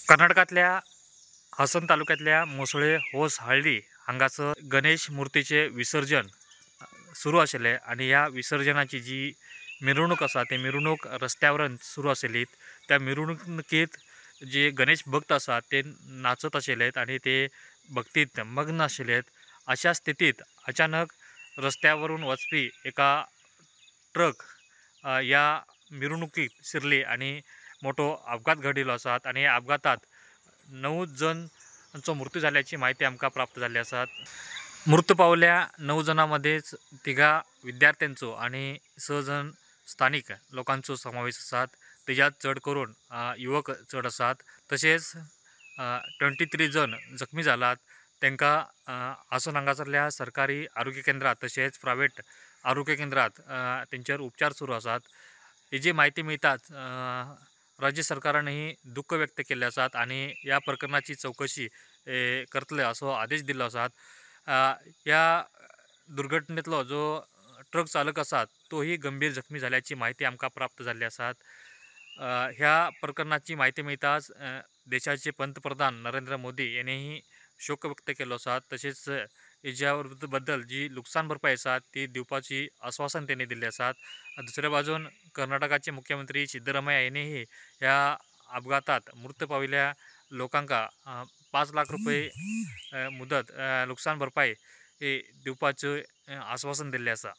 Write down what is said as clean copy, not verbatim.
कर्नाटकांतल्या हसन तालुक्यांतल्या मोसळे होसहळ्ळी हांगासर गणेश मुर्तीचें विसर्जन सुरू आशिल्लें आनी ह्या विसर्जनाची जी मिरवणूक आसा ती मिरवणूक रस्त्या वयल्यान सुरू आशिल्ली. त्या मिरवणुकेंत जे गणेश भक्त आसात ते नाचत आशिल्ले आनी ते भक्तींत मग्न आशिल्ले. अशा स्थितींत अचानक रस्त्यावरून वचपी एका ट्रक ह्या मिरवणुकीत शिरली आनी मोठो अपघात घडिल्लो आसा आनी ह्या अपघातांत 9 जणांचो मृत्यू जाल्ल्याची म्हायती आमकां प्राप्त जाल्ली आसा. मृत पावल्या 9 जणां मदींच 3 विद्यार्थ्यांचो आनी 6 जण स्थानीक लोकांचो समावेश आसात. तेज्यात चड करून युवक चड आसात. तशेंच 23 जण जखमी जालात. तांकां आसून हांगासरल्या सरकारी आरोग्य केंद्रात तशेंच प्रायवेट आरोग्य केंद्रात तेंचेर उपचार सुरू आसात. हेजी म्हायती मेळटाच राज्य सरकारानही दुख्ख व्यक्त केल्ले आसात आनी ह्या प्रकरणाची चवकशी करतले असो आदेश दिल्लो आसात. ह्या दुर्घटनेतलो जो ट्रक चालक आसा तोही गंभीर जखमी जाल्याची म्हायती आमकां प्राप्त जाल्ली आसात. ह्या प्रकरणाची म्हायती मेळटाच देशाचे पंतप्रधान नरेंद्र मोदी यांनीही शोक व्यक्त केल्लो आसा. तशेंच हेज्या बद्दल जी लुकसाण भरपाय आसा ती दिवपाची आस्वासन त्यांनी दिल्लें आसात. दुसऱ्या बाजून कर्नाटकाचे मुख्यमंत्री सिद्धरामय्या यांनीही ह्या अपघातात मृत पाविल्ल्या लोकांक 5 लाख रुपये मुदत लुकसाण भरपाय दिवपाचें आस्वासन दिल्लें आसा.